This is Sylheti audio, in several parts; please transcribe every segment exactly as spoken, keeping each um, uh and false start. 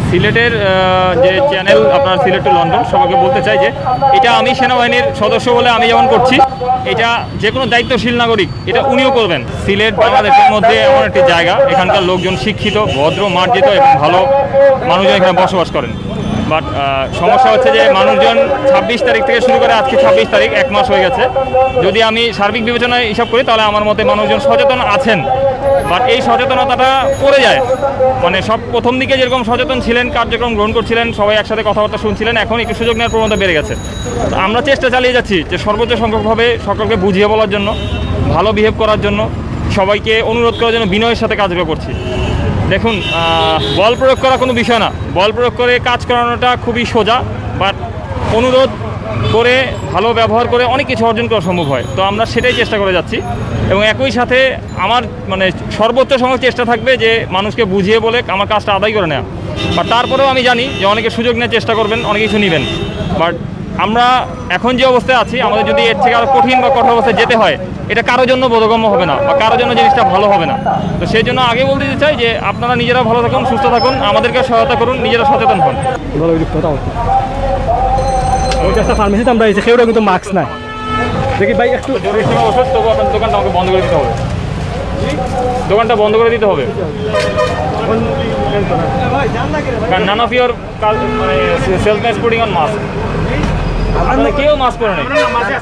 সিলেটের আহ, যে চ্যানেল আপনার সিলেট টু লন্ডন, সবাইকে বলতে চাই যে এটা আমি সেনাবাহিনীর সদস্য বলে আমি যেমন করছি, এটা যে কোনো দায়িত্বশীল নাগরিক এটা উনিও করবেন। সিলেট বাংলাদেশের মধ্যে এমন একটি জায়গা, এখানকার লোকজন শিক্ষিত, ভদ্র, মার্জিত এবং ভালো মানুষজন এখানে বসবাস করেন। বাট সমস্যা হচ্ছে যে মানুষজন ছাব্বিশ তারিখ থেকে শুরু করে আজকে ছাব্বিশ তারিখ, এক মাস হয়ে গেছে। যদি আমি সার্বিক বিবেচনায় হিসাব করি, তাহলে আমার মতে মানুষজন সচেতন আছেন, বাট এই সচেতনতাটা পড়ে যায়। মানে, সব প্রথম দিকে যেরকম সচেতন ছিলেন, কার্যক্রম গ্রহণ করছিলেন, সবাই একসাথে কথাবার্তা শুনছিলেন, এখন একটু সুযোগ নেওয়ার প্রবণতা বেড়ে গেছে। তো আমরা চেষ্টা চালিয়ে যাচ্ছি যে সর্বোচ্চ সংখ্যকভাবে সকলকে বুঝিয়ে বলার জন্য, ভালো বিহেভ করার জন্য, সবাইকে অনুরোধ করার জন্য বিনয়ের সাথে কাজগুলো করছি। দেখুন, আহ, বল প্রয়োগ করা কোনো বিষয় না, বল প্রয়োগ করে কাজ করানোটা খুবই সোজা, বাট অনুরোধ করে ভালো ব্যবহার করে অনেক কিছু অর্জন করা সম্ভব হয়। তো আমরা সেটাই চেষ্টা করে যাচ্ছি এবং একই সাথে আমার মানে সর্বোচ্চ সময় চেষ্টা থাকবে যে মানুষকে বুঝিয়ে বলে আমার কাজটা আদায় করে নেওয়া। বাট তারপরেও আমি জানি যে অনেকে সুযোগ নেওয়ার চেষ্টা করবেন, অনেক কিছু নেবেন। বাট আমরা এখন যে অবস্থায় আছি, আমাদের যদি এর থেকে আরও কঠিন বা কঠোর অবস্থায় যেতে হয়, এটা কারোর জন্য বোধগম্য হবে না বা কারোর জন্য জিনিসটা ভালো হবে না। তো সেই জন্য আগে বলতে চাই যে আপনারা নিজেরা ভালো থাকুন, সুস্থ থাকুন, আমাদেরকে সহায়তা করুন, নিজেরা সচেতন হন। ভালো যুক্ত, তাও। ওই যে একটা ফার্মেসিতে আমরা এসে কেউটা কিন্তু মাস্ক নাই। দেখি ভাই, একটু জরুরি সেবা ওষুধ, তবু আপনার দোকানটা আমাকে বন্ধ করে দিতে হবে। দোকানটা বন্ধ করে দিতে হবে। কারণ none of your কাল মানে sales match putting on mask. আপনারা কেউ মাস্ক পরে নেই।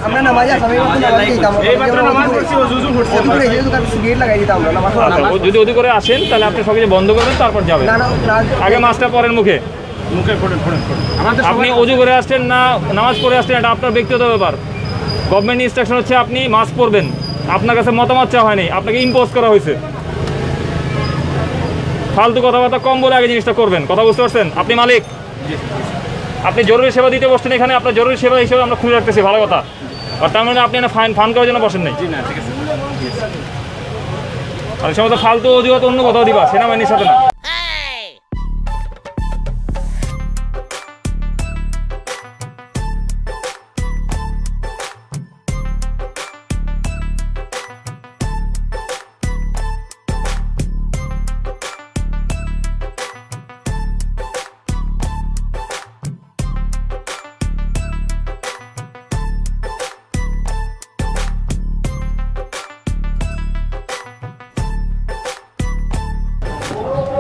আমরা নামাজে আছি, আমি বলছি নামাজে যাইতাম। এই মাত্র নামাজ পড়ছি, অজু অজু করছি। অজু করে এসে দোকান গেট লাগাই দিতাম আমরা, নামাজ পড়া আচ্ছা, না। ও যদি অজু করে আসেন, তাহলে আপনি সব কিছু বন্ধ করবেন, তারপর যাবেন। না, না, না। আগে মাস্কটা পরেন মুখে। মুখে পড়েন, পড়েন, পড়েন। আমাদের আপনি সবার অজু করে আসছেন না নামাজ পড়ে আসছেন, এটা আপনার ব্যক্তিগত ব্যাপার। গভর্নমেন্ট ইনস্ট্রাকশন হচ্ছে আপনি মাস্ক পরবেন। আপনার কাছে মতামত চাওয়া হয়নি, আপনাকে ইম্পোজ করা হয়েছে। ফালতু কথাবার্তা কম বলে আগে জিনিসটা করবেন, কথা বুঝতে পারছেন? আপনি মালিক। আপনি জরুরি সেবা দিতে বসছেন এখানে, আপনার জরুরি সেবা হিসেবে আমরা খুলে রাখতেছি, ভালো কথা। আর তার মানে আপনি এখানে ফান ফান করার জন্য বসেন নাই। জি না, ঠিক আছে। আর এই সমস্ত ফালতু অজুহাত অন্য কোথাও দিবা, সেনাবাহিনীর সাথে না।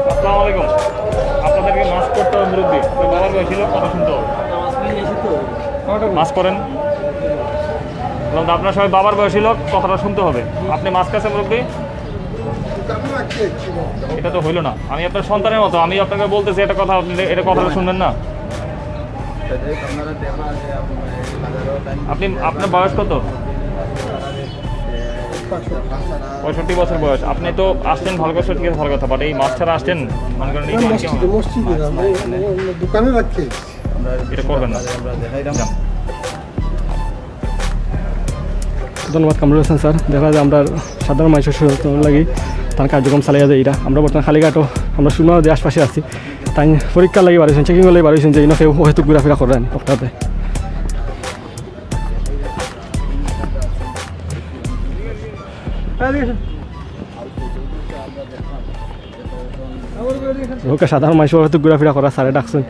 আসসালামু আলাইকুম। আপনাদেরকে মাস্ক পরতে হবে মুরব্বী। তো বাবার বয়সী লোক কথা শুনতে হবে। মাস্ক পরেন। বললাম তো, আপনারা সবাই বাবার বয়সী লোক, কথাটা শুনতে হবে। আপনি মাস্ক আছে মুরব্বী? এটা তো হইলো না। আমি আপনার সন্তানের মতো, আমি আপনাকে বলতেছি একটা কথা, আপনি এটা কথাটা শুনবেন না? আপনি, আপনার বয়স কত? পঁয়ষট্টি বছর বয়স। আপনি তো আসছেন ভালো কথা, ঠিক আছে, ভালো কথা, বাট এই মাস্ক ছাড়া আসছেন, মনে করেন এই না, মসজিদে, মসজিদে না, মানে, মানে, দোকানে রাখছে। এটা করবেন না। যান। ধন্যবাদ কামরুল হাসান স্যার। দেখা যায় আমরা সাধারণ মানুষের সুযোগ লাগি তার কার্যক্রম চালিয়ে যায়। এটা আমরা বর্তমানে কালীঘাটও, আমরা সুরমা নদীর আশপাশে আছি। তাই পরীক্ষা লাগি বাড়িয়েছেন, চেকিং লাগি বাড়িয়েছেন যে ইনো কেউ অহেতুক ঘোরাফেরা করেন অক্টাতে। ওকে, সাধারণ মানুষ অহেতুক ঘোরাফেরা করা, স্যারে ডাকছেন,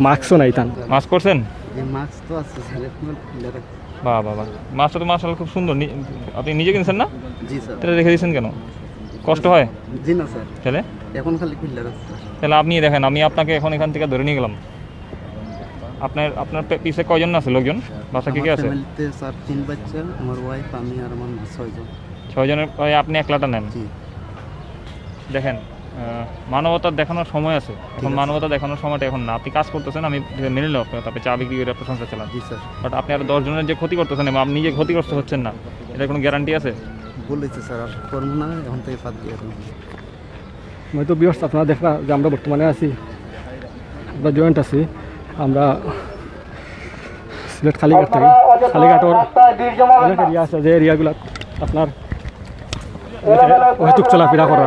মাস্কও নাই তান। মাস্ক করছেন? এই মাস্ক তো আছে স্যার, এখন খুলে রাখছি। বাহ, বাহ, বাহ। মাস্কটা তো মাশাআল্লাহ খুব সুন্দর। নি-, আপনি নিজে কিনছেন না? জি স্যার। এটা রেখে দিয়েছেন কেন? কষ্ট হয়? জি না স্যার। তাহলে? এখন খালি খুলে রাখছি স্যার। তাহলে আপনি দেখেন, আমি আপনাকে এখন এখান থেকে ধরে নিয়ে গেলাম। আপনার, আপনার পে-, পিছে কয়জন আছে লোকজন? বাসা কে কে আমার আছে? ফ্যামিলিতে স্যার তিন বাচ্চা, আমার ওয়াইফ, আমি আর আমার মা, ছয়জন। ছয়জনের, ওই আপনি একলাটা নেন? জি। দেখেন, আহ, মানবতা দেখানোর সময় আছে। ঠিক এখন আছে। মানবতা দেখানোর সময়টা এখন না। আপনি কাজ করতেছেন, আমি মেনে নিলাম আপনার, আপনি চা বিক্রি করে আপনার সংসার চালান। জি স্যার। বাট আপনি আরো দশ জনের যে ক্ষতি করতেছেন এবং আপনি নিজে ক্ষতিগ্রস্ত হচ্ছেন না, এটার কোনো গ্যারান্টি আছে? বলেছি স্যার, আর করবো না, এখন থেকে বাদ দিয়ে দেবো। হয়তো ভিউয়ার্স, আপনারা দেখরা যে আমরা বর্তমানে আছি, আমরা জয়েন্ট আছি, আমরা সিলেট কালীঘাট থাকি। কালীঘাটর অনেক এরিয়া আছে, যে এরিয়াগুলো আপনার অহেতুক চলাফেরা করা,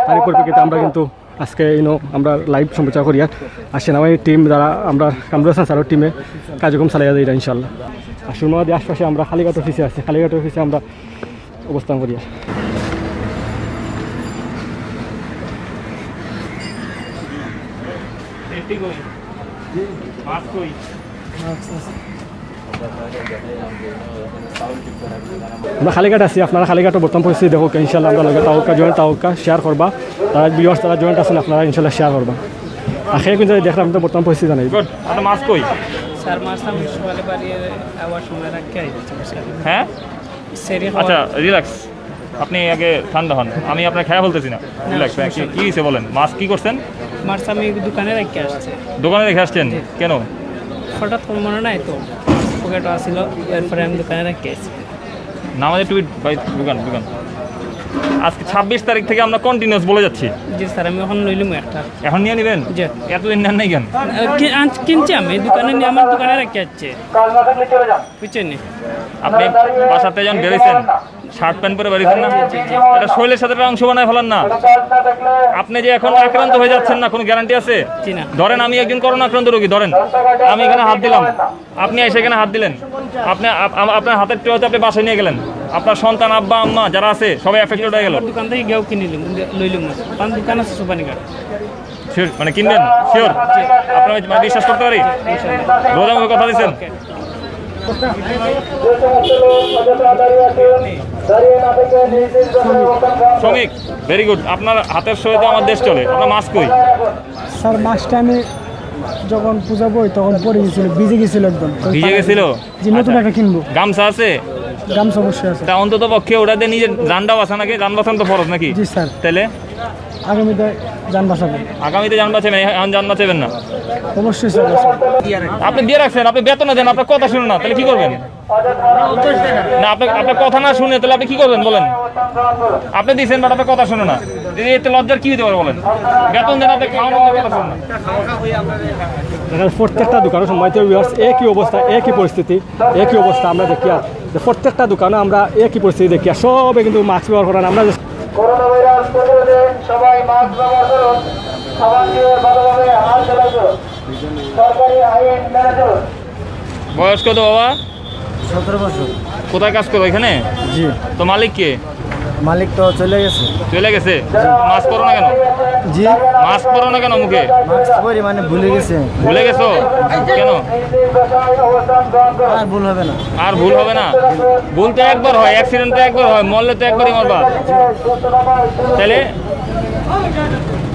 তারই পরিপ্রেক্ষিতে আমরা কিন্তু আজকে ইনো আমরা লাইভ সম্প্রচার করি। আর, আর সেনাবাহিনীর টিম যারা আমরা কামরুল হাসান স্যারের টিমে কার্যক্রম চালিয়ে যাই ইনশাল্লাহ। আর সুরমা নদীর আশপাশে আমরা কালীঘাট অফিসে আছি, কালীঘাট অফিসে আমরা অবস্থান করি। আর সেফটি কই? মাস্ক কই? আমরা কালীঘাট আছি, আপনারা কালীঘাটর বর্তমান পরিস্থিতি দেখউক্কা। ইনশাআল্লাহ আমরা লগে থাকউক্কা, জয়েন্ট থাকউক্কা, শেয়ার করবা। তারা ভিউয়ার্স, তারা জয়েন্ট আছেন, আপনারা ইনশাআল্লাহ শেয়ার করবা। আর হে কিন্তু দেখলাম তো বর্তমান পরিস্থিতি জানাই। গুড। আপনার মাস্ক কই? স্যার, মাস্ক আমি সকালে বাড়ি আওয়ার সময় রাখি আইছি। হ্যাঁ? সেরি আচ্ছা, রিল্যাক্স। আপনি আগে ঠান্ডা হন, আমি আপনার খেয়া বলতেছি না। রিল্যাক্স। কি, কি হয়েছে বলেন? মাস্ক কি করছেন? মাস্ক আমি দোকানে রেখে আসছি। দোকানে রেখে আসছেন? কেন? হঠাৎ করে মনে নাই তো, পকেটে আসছিল, এরপরে আমি দোকানে রেখে আসছি। না, আমাদের টুইট ভাই, দোকান, দোকান। আজকে ছাব্বিশ তারিখ থেকে আমরা কন্টিনিউয়াস বলে যাচ্ছি। জি স্যার, আমি এখন লইলাম একটা। এখন নিয়ে নেবেন? জি। এতদিন নেন নাই কেন? আহ, কি-, আন-, কিনছি আমি, দোকানে নিয়ে আমার দোকানে রেখে আসছে। বুঝছেন নি? আপনি বাসাতে যখন বেরোইছেন, শার্ট প্যান্ট পরে বেরোইছেন না? এটা শরীরের সাথে একটা অংশ বানায় ফেলান না। আপনি যে এখন আক্রান্ত হয়ে যাচ্ছেন না, কোনো গ্যারান্টি আছে? জি না। ধরেন আমি একজন করোনা আক্রান্ত রোগী, ধরেন আমি এখানে হাত দিলাম, আপনি এসে এখানে হাত দিলেন, আপনি আপ-, আম-, আপনার হাতের টোয়াতে আপনি বাসায় নিয়ে গেলেন, আপনার সন্তান, আব্বা, আম্মা যারা আছে সবাই এফেক্টেড হয়ে গেল। দোকান থেকে গিয়েও কিনে নিলাম, লইলাম না, কারণ দোকান আছে সুপানিঘাট। শিওর, মানে কিনবেন? শিওর? আপনার মানে বিশ্বাস করতে পারি? রোজা মুখে কথা দিচ্ছেন? শ্রমিক, ভেরি গুড। আপনার হাতের সহিত আমার দেশ চলে। আপনার মাস্ক কই? স্যার, মাস্কটা আমি যখন পূজা বই তখন পরে গেছিল, ভিজে গেছিল একদম। তো ভিজে তারা গেছিল? জি, নতুন আচ্ছা। একটা কিনবো। গামছা আছে? গামছা অবশ্যই আছে। তা অন্তত পক্ষে ওটা দিয়ে নিজের জানটা বাঁচা নাকি? জান বাঁচানো তো ফরজ নাকি? জি, স্যার। তাহলে? আগামীতে জান বাঁচাবো। আগামীতে জান বাঁচাবেন, এখন জান বাঁচাবেন না? অবশ্যই, স্যার, আছে। আপনি দিয়ে রাখছেন, আপনি বেতন দেন, আপনার কথা শুনে না, তাহলে কি করবেন? না, আপনি, আপনার কথা না শুনে তাহলে আপনি কি করবেন বলেন? আপনি দিচ্ছেন, বাট আপনার কথা শুনে না। এই, এতে লজ্জার কি হতে পারে বলেন? বেতন দেন, আপনি খাওয়ানোর কথা শুনে না। দেখেন, প্রত্যেকটা দোকানে সম্মানিত ভিউয়ার্স, একই অবস্থা, একই পরিস্থিতি, একই অবস্থা আমরা দেখিয়ার। যে প্রত্যেকটা দোকানে আমরা একই পরিস্থিতি দেখিয়ার, সবে কিন্তু মাস্ক ব্যবহার করেন। আমরা যে করোনা ভাইরাস প্রতিরোধে সবাই মাস্ক ব্যবহার করুন, সাবান দিয়ে ভালোভাবে হাত ধোয়া করুন, সরকারি আইন মেনে চলুন। বয়স কত বাবা? সতেরো বছর। কোথায় কাজ করো এখানে? জি। তো মালিক কে? মালিক তো চলে গেছে। চলে গেছে? মাস্ক পরো না কেন? জি। মাস্ক পরো না কেন মুখে? মাস্ক পরি, মানে ভুলে গেছে। ভুলে গেছো? কেন? আর ভুল হবে না। আর ভুল হবে না? ভুল তো একবার হয়, অ্যাক্সিডেন্ট তো একবার হয়, মরলে তো একবারই মরবা। তাহলে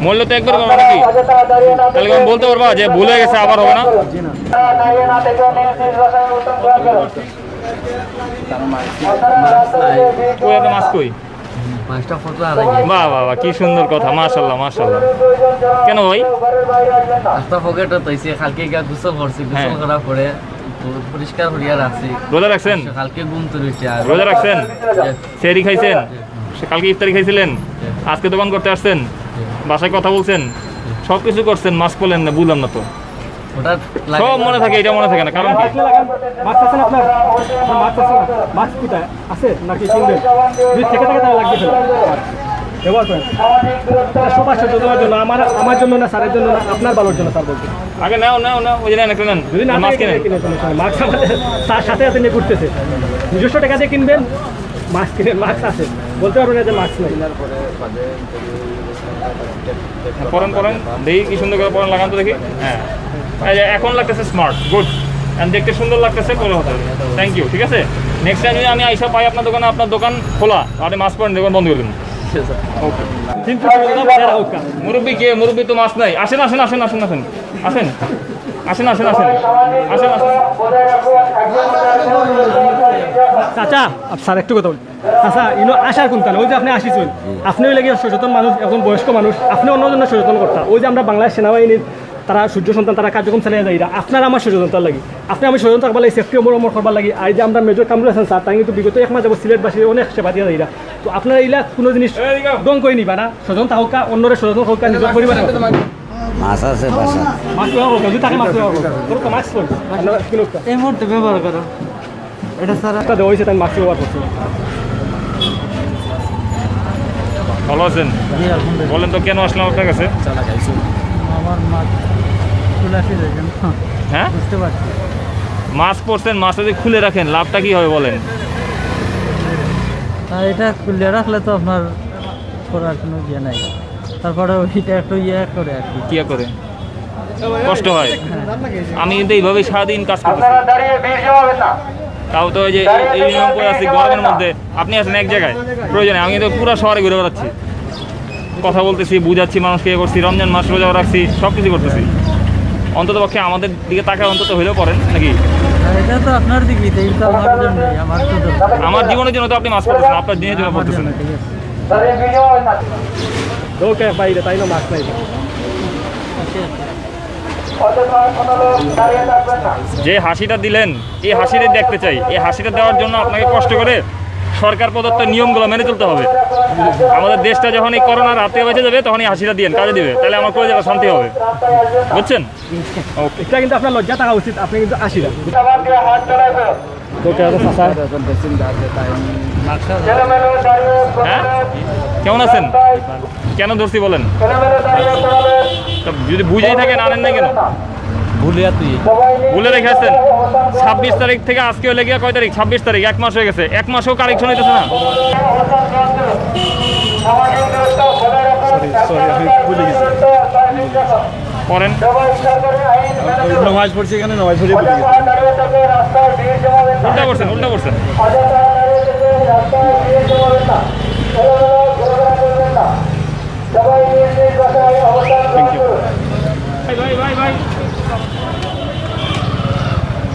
মরলে তো একবার মরবা নাকি? তাহলে তুমি বলতে পারবা যে ভুল হয়ে গেছে, আবার হবে না? জি না। কই আপনার মাস্ক কই? মাস্কটা ফটো আর আগে। বাহ, বাহ, বাহ, কি সুন্দর কথা, মাশাআল্লাহ, মাশাআল্লাহ। কেন ভাই? একটা পকেটে তো এসে কালকে গিয়া গোসল করছি, গোসল হ্যাঁ। করার পরে পরিষ্কার করিয়া রাখছি। রোজা রাখছেন? কালকে ঘুম তো রয়েছে আর রোজা রাখছেন? জি। সেহরি খাইছেন? জি। সে কালকে ইফতারি খাইছিলেন? জি। আজকে দোকান করতে আসছেন? জি। বাসায় কথা বলছেন? জি। সব কিছু করছেন, মাস্ক পরলেন না, বুঝলাম না তো। ওটা সব মনে থাকে, এটা মনে থাকে না, কারণ কি? মাস্ক আছে না আপনার? আপনার মাস্ক আছে না? মাস্ক কোথায়? আছে নাকি কিনবেন? যদি থেকে থাকে তাহলে লাগিয়ে ফেলেন। ব্যবহার করেন। এটা সবার সচেতনার জন্য, আমার, আমার জন্য না, স্যারের জন্য না, আপনার ভালোর জন্য স্যার বলছি। আগে নাও, নাও, নাও, ওই যে নেন, একটা নেন। যদি না মাস্ক থাকে, কিনেন। কিনে ফেলেন, স্যার। মাস্ক আমাদের তার সাথে সাথে নিয়ে ঘুরতেছে। নিজস্ব টাকা দিয়ে কিনবেন, মাস্ক কিনে, মাস্ক আছে। বলতে পারবেন না যে মাস্ক নেই। পরেন, পরেন, দেখি কি সুন্দর করে পরেন, লাগান তো দেখি। হ্যাঁ, এই যে এখন লাগতেছে স্মার্ট, গুড। And দেখতে সুন্দর লাগতেছে, পরে হতে। থ্যাংক ইউ, ঠিক আছে। নেক্সট টাইম যদি আমি আইসা পাই আপনার দোকানে, আপনার দোকান খোলা, আপনি মাস্ক পরেন, দোকান বন্ধ করে দিন। ওকে। কিন্তু মুরব্বী কে? মুরব্বী তো মাস্ক নাই। আসেন, আসেন, আসেন, আসেন, আসেন। আসেন, আসেন, আসেন, আসেন। আসেন, আসেন। চাচা, আপ-, স্যার, একটু কথা বলি। আচ্ছা, ইনো আসার কোন কারণে? ওই যে আপনি আসিছেন, আপনি হইলে গিয়া সচেতন মানুষ, একজন বয়স্ক মানুষ, আপনি অন্য জন্য সচেতন করতা। ওই যে আমরা বাংলাদেশ সেনাবাহিনীর তারা সূর্য সন্তান, তারা কার্যক্রম চালিয়ে যাইরা, আপনার আমার সচেতনতার লাগি, আপনি আমি সচেতন থাকবার লাগি, সেফটি অবলম্বন করবার লাগি। আর এই যে আমরা মেজর কামরুল হাসান স্যার, তাই কিন্তু বিগত এক মাস যাবত সিলেটবাসীর অনেক সেবা দিয়ে যাইরা। তো আপনারা এইলা কোনো জিনিস ধ্বংস করে নিবা না, সচেতন থাকুক্কা, অন্যরে সচেতন করুক্কা, নিজের পরিবারের। মাছ আছে বাসা। মাছ ব্যবহার করুক্কা, যদি থাকে মাছ ব্যবহার করুক্কা। করুক্কা, মাছ করুক্কা। আপনারা কিনুক্কা। এই মুহূর্তে ব্যবহার করো। এটা ছাড়া একটা দেওয়া হয়েছে, তাই মাস্ক ব্যবহার করছি। ভালো আছেন? জি, আলহামদুলিল্লাহ। বলেন তো, কেন আসলাম আপনার কাছে? আমার মাস্ক খুলে আসি দেখেন। হ্যাঁ? বুঝতে পারছি। মাস্ক পরছেন, মাস্ক যদি খুলে রাখেন, লাভটা কি হবে বলেন? না, এটা খুলে রাখলে তো আপনার করার কোনো ইয়ে নাই। তারপরে ওইটা একটু ইয়ে করে আর কি। কি করে? কষ্ট হয়। আমি কিন্তু এইভাবেই সারাদিন কাজ করতেছি। তাও তো এই যে এই, এই ইউনিফর্ম পরে আছি গরমের মধ্যে, আপনি আছেন এক জায়গায় প্রয়োজনে, আমি কিন্তু পুরো শহরে ঘুরে বেড়াচ্ছি, কথা বলতেছি, বুঝাচ্ছি মানুষকে, ইয়ে করছি, রমজান মাস রোজা রাখছি, সব কিছু করতেছি। অন্তত পক্ষে আমাদের দিকে তাকায় অন্তত হইলেও করেন নাকি? আর এটা তো আপনার দিকে, এটা তো আমার জন্য, আমার তো দরকার। আমার জীবনের জন্য তো আপনি মাস্ক পরতেছেন, আপনার দিনের জন্য পরতেছেন। ঠিক আছে। ওকে, বাইরে তাই না, মাস্ক নাই। যে হাসিটা দিলেন, এই হাসিটা দেখতে চাই। এই হাসিটা দেওয়ার জন্য আপনাকে কষ্ট করে সরকার প্রদত্ত নিয়মগুলো মেনে চলতে হবে। আমাদের দেশটা যখন এই করোনার হাত থেকে বেঁচে যাবে, তখন এই হাসিটা দিয়েন, কাজে দিবে, তাহলে আমার কলেজটা শান্তি হবে, বুঝছেন? ওকে। এটা কিন্তু আপনার লজ্জা থাকা উচিত, আপনি কিন্তু আশিরা। ওকে, আচ্ছা, চাচা। হ্যাঁ, কেমন আছেন? কেন ধরছি বলেন? তা যদি বুঝেই থাকেন, আনেন না কেন? ভুলে আর তুই। ভুলে রেখে আসছেন। ছাব্বিশ তারিখ থেকে আজকে হলে গিয়া কয় তারিখ? ছাব্বিশ তারিখ, এক মাস হয়ে গেছে, এক মাসেও কারেকশন হইতেছে না। সরি, সরি, আমি ভুলে গেছি। পড়েন। নামাজ পড়ছি এখানে, নামাজ পড়ে ভুলে গেছি। উল্টা পড়ছেন, উল্টা পড়ছেন।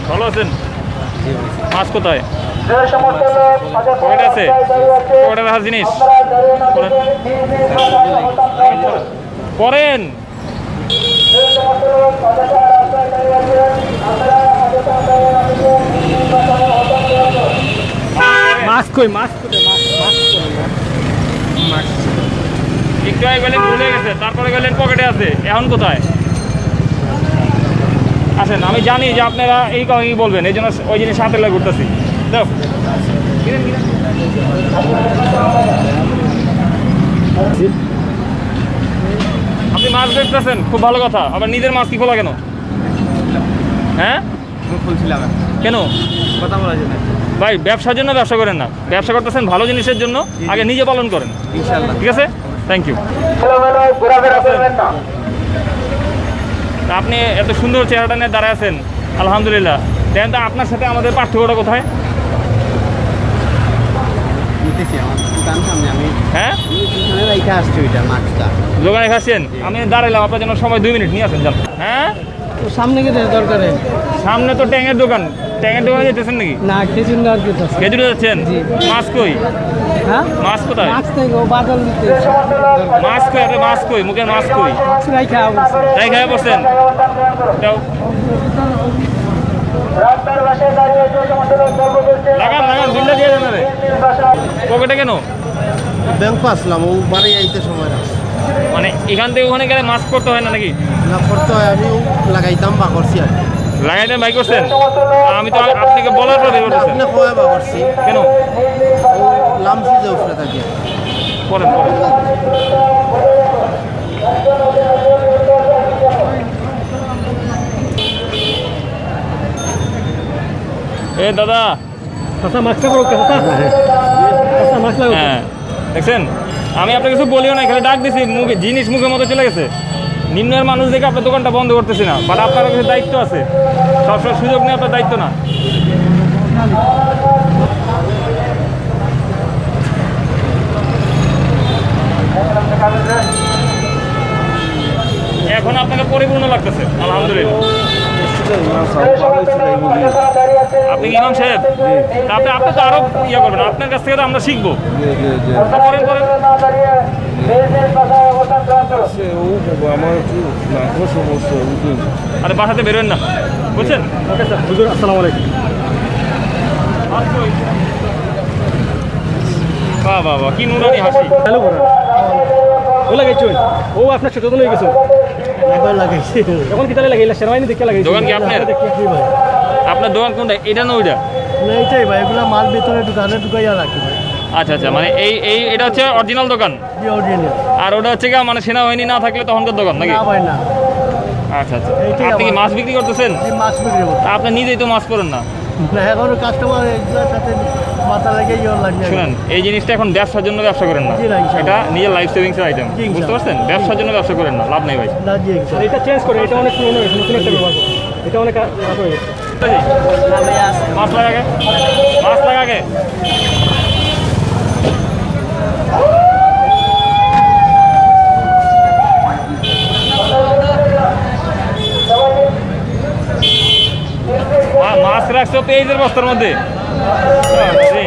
ভালো আছেন? মাস্ক কোথায়? পকেটে আছে? পকেটে রাখার জিনিস? পড়েন। মাস্ক কই? মাস্ক কোথায়? মাস্ক, মাস্ক কোথায়? মাস্ক। মাস্ক। একটু আগে গেলেন ভুলে গেছে, তারপরে গেলেন পকেটে আছে, এখন কোথায়? আসেন, আমি জানি যে আপনারা এই কথাই বলবেন, এই জন্য ওই জিনিস হাতে লাগে ঘুরতেছি। দাও। আপনি মাস্ক দেখতেছেন, খুব ভালো কথা, আবার নিজের মাস্ক কি খোলা কেন? হ্যাঁ? আমি খুলছিলাম এখন। কেন? কথা বলার জন্য। ভাই, ব্যবসার জন্য ব্যবসা করেন না, ব্যবসা করতেছেন ভালো জিনিসের জন্য, জি, জি। আগে নিজে পালন করেন। ইনশাআল্লাহ। ঠিক আছে, থ্যাংক ইউ। তা আপনি এত সুন্দর চেহারাটা নিয়ে দাঁড়ায় আছেন, আলহামদুলিল্লাহ। দেখেন তো, আপনার সাথে আমাদের পার্থক্যটা কোথায়? নিতেছি, আমার দোকান সামনে, আমি হ্যাঁ? আমি দোকানে রাইখা আসছি ওইটা, মাস্কটা। দোকানে খাচ্ছেন? জি। আমি দাঁড়াইলাম আপনার জন্য সময় দুই মিনিট, নিয়ে আসেন, যান। হ্যাঁ? তো সামনে কি দরকারে? সামনে তো ট্যাঙের দোকান, ট্যাঙের দোকানে যেতেছেন নাকি? না, খেজুর নেওয়ার কথা। খেজুরে যাচ্ছেন? জি। মাস্ক কই? হ্যাঁ? মাস্ক কোথায়? মাস্ক থেকে ও বাদল দিতে। মাস্ক কই? আপনার মাস্ক কই? মুখের মাস্ক কই? মাস্ক নাই খাওয়া বলছে। তাই খাওয়া পড়ছেন? দাও। লাগান, লাগান, বিলটা দিয়ে দেন আরে। পকেটে কেন? ব্যাংকে আসলাম, ও বাড়ি আইতে সময় না। মানে এখান থেকে ওখানে গেলে মাস্ক পরতে হয় না নাকি? না, পরতে হয়, আমি ও লাগাইতাম বা করছি আর কি। লাগাইতাম বাই করছেন? আমি তো আপনাকে বলার পরে বের করছেন। আপনি কয়ে বা করছি। কেন? ও লামছি যে উপরে থাকে। পরেন, পরেন। এ দাদা, চাচা, মাস্কটা করো, চাচা। চাচা, মাস্ক লাগাও। হ্যাঁ, দেখছেন, আমি আপনার কিছু বলিও না, খালি ডাক দিছি, মুখে, জিনিস মুখের মতো চলে গেছে। নিম্নের মানুষ দেখে আপনার দোকানটা বন্ধ করতেছি না, বাট আপনার কাছে দায়িত্ব আছে, সবসময় সুযোগ নিয়ে আপনার দায়িত্ব না। এখন আপনাকে পরিপূর্ণ লাগতেছে, আলহামদুলিল্লাহ। আপনি কি ইমাম সাহেব? তা আপনি, আপনি তো আরো ইয়ে করবেন, আপনার কাছ থেকে তো আমরা শিখবো। জি, জি, জি। করেন, করেন। সে ও বাবা, আমার একটু নাকেও সমস্যা, বুঝলেন? আরে বাসাতে বেরোয়েন না, বুঝছেন? ওকে স্যার, হুজুর, আসসালামু আলাইকুম। বাহ, বাহ, বাহ, কি নুরানি হাসি। হ্যালো, বড়। ও লাগাইছইন। ও আপনার সচেতন হয়ে গেছে। একবার লাগাইছি। এখন কি তাহলে লাগাইলা? সেনাবাহিনী দেখে লাগাইছি। দোকান কি আপনার? দেখে কি ভাই? আপনার দোকান কোনটা? এটা না ওইটা? না, এটাই ভাই, এগুলা মাল ভিতরে ঢুকানো, ঢুকাইয়া রাখি ভাই। আচ্ছা, আচ্ছা, মানে এই, এই, এটা হচ্ছে অরিজিনাল দোকান? জি, অরিজিনাল। আর ওটা হচ্ছে কি, মানে সেনাবাহিনী না থাকলে তখনকার দোকান নাকি? না ভাই, না। আচ্ছা, আচ্ছা। এইটাই আপনি কি আমার মাছ বিক্রি করতেছেন? জি, মাছ বিক্রি করতেছি। তা আপনি নিজেই তো মাছ করেন না। না, এখন কাস্টমার এগুলোর সাথে মাথা লাগে ইয়ে লাগবে। শুনেন, এই জিনিসটা এখন ব্যবসার জন্য ব্যবসা করেন না। জি, না, ইনশাআল্লাহ। এটা নিজের লাইফ সেভিংসে আইটেম। জি, ইনশাআল্লাহ। বুঝতে পারছেন? ব্যবসার জন্য ব্যবসা করেন না, লাভ নেই ভাই। না, জি, ইনশাআল্লাহ। এটা চেঞ্জ করে, এটা অনেক পুরনো হয়েছে, নতুন একটা ব্যবহার করো। এটা অনেক খারাপ হয়ে গেছে। মাছ লাগা আগে, মাছ লাগা আগে। মা-, মাছ রাখছো পেঁয়াজের বস্তার মধ্যে। আরে।